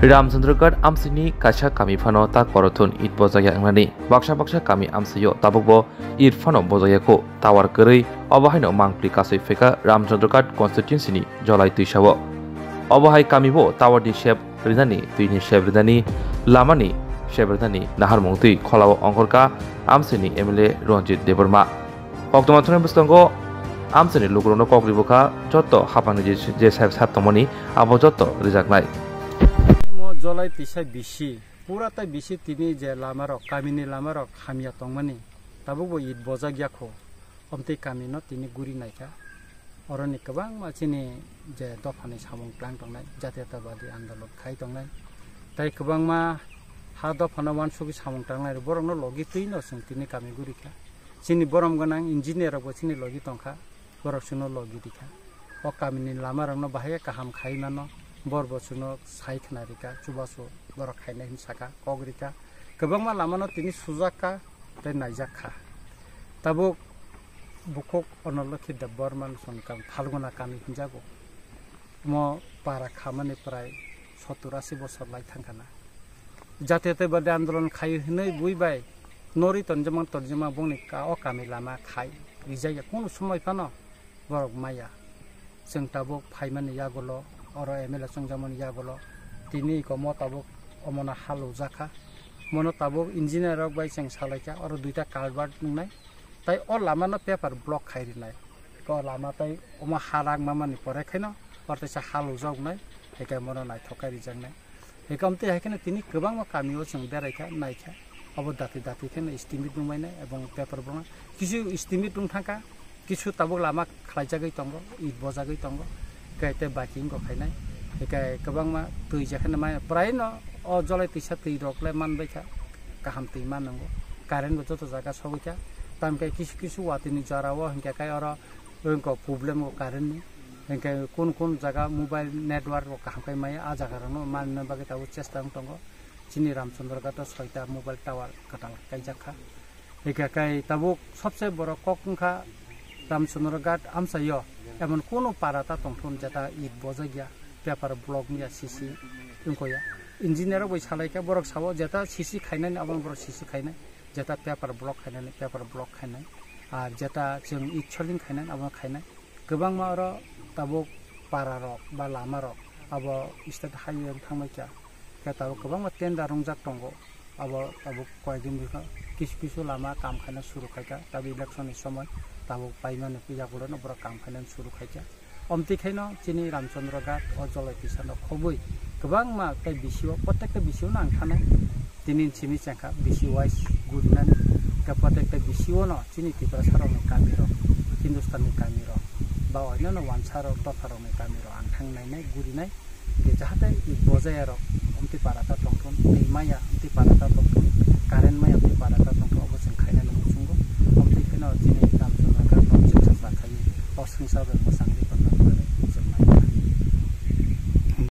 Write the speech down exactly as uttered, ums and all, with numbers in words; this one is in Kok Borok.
Ramchandraghat amsini kaisa kami phano ta korothon it bojakya wngnani. Baksa baksa kami amsio tabukbo it phano bojakya kho, tower kwrwi. Obo haino mangpli kasui phaikha Ramchandraghat constituency ni Jolai twisao. Obo hai kamibo tower ni sep rinani, twi ni sep rinani, lama ni sep rinani naharmung twi kholao ongkhorkha amsini M L A Ranjit Debbarma. Koktwma thani bwskango amsini lukurokno kok ribukha, jotto haphangni je, je sep sep tongmani abo jotto rijaknai. Mo Jolai tisa bisi, pura tai bisi tini je lamarok, kamini lamarok hamya tongmani, tabukbo it bojakya kho, omtwi kamino tini guri naikha. Oroni kwbangma chini je dophani samung tlang tongnai, jatiyatabadi andolon khai tongnai, tai kwbangma ha dophano uansugwi samung tangnai, borokno logi twino chwng tini kami gurikha. Chini borom gwnang engineer rokbo chini logi tongkha, borok chwngno logi rikha. O kamini lamarokno bahai khe kaham khai mano, borbo chwngno sai khna rikha, chubachu borok khainai hwn sakha, kok rikha. Kwbangma lamano tini sujakha tei naijakha. Tabuk bukhuk Onolokhi Debbarma Sonkam Phalguna kami hinjago. Omo para khamani prai sottur asi bosor lai thangkhana. Jatiyatabadi andolon khai hwnwi bui bai norwi tonjama tonjama bongni ka-, o kami lama khai rijaya kunu somoi phano borok maya. Chwng tabuk phaimani yagulo, oro M L A chwngjakmani yagulo, tini iko mo tabuk omono ha lujakha. Mono tabuk engineer rok bai chwng salaikha, oro duita culvert wngnai. Tai o lamano paper block khai rinai. Ko lama tai omo ha rak mamani pore khaino, oro teisa ha lujak wngnai, hai khe mono naithok khe rijaknai. Hikamtwi hai kheno tini kwbangma kamio chwng beraikha, naikha. Abo dati dati kheno estimate nungbainai ebong paper bongna. Kisu estimate nung thangkha, kisu tabuk lama khlaijagwi tongo, it bojagwi tongo. Hikai tei baki wngkha khainai. Hikai kwbangma twi jekheno mai, praino o Jolai tisa twi rok le manbaikha. Kaham twi mannango. Current bo joto jaga sogwikha. Tamkhe kisu kisu watwini jorao hinkhe kai oro wngkha problem o current ni. Hinkhe kun kun jaga mobile network rok kaham khai maya, a jaga rokno manna bagwi tabuk chesta wng tongo. Chini Ramchandraghat o soita mobile tower kwtal kaijak kha. Hinkhe kai tabuk sobse borok kok wngkha Ramchandraghat amchaio emon kunu para ta tongthun jeta it bojakya, paper block wngya, C C wngkhoya. Engineer rok bai salaikha, borok sao jeta C C khainani abono borok C C khainai, jeta paper block khainani paper block khainai, ar jeta chwng it soling khainani abono khainai. Kwbangma oro tabuk para rok ba lama rok abo state highway wng thangbai kha, khe tabuk kwbangma tender wngjak tongo, abo tabuk koyekdin bwkha kisu kisu lama kam khaina suru khaikha, tabuk election ni somoi tabuk paimani yagulono borok kam khainani suru khaikha. Omtwi khaino chini Ramchandraghat o Jolai tisa no khobwi kwbangma tei B C O, protekta B C O no ang thanai. Tini simi chengkha B C O wise gurinani, tei protekta B C O no chini Tiprasa rokni kami rok, Hindustan ni kami rok, ba oinano wansa rok, dopha rokni kami rok ang thang nainai, gurinai, je jahate i bojaya rok omtwi para ta tongthun, twi maya omtwi para ta tongthun, current maya omtwi para ta tongthun.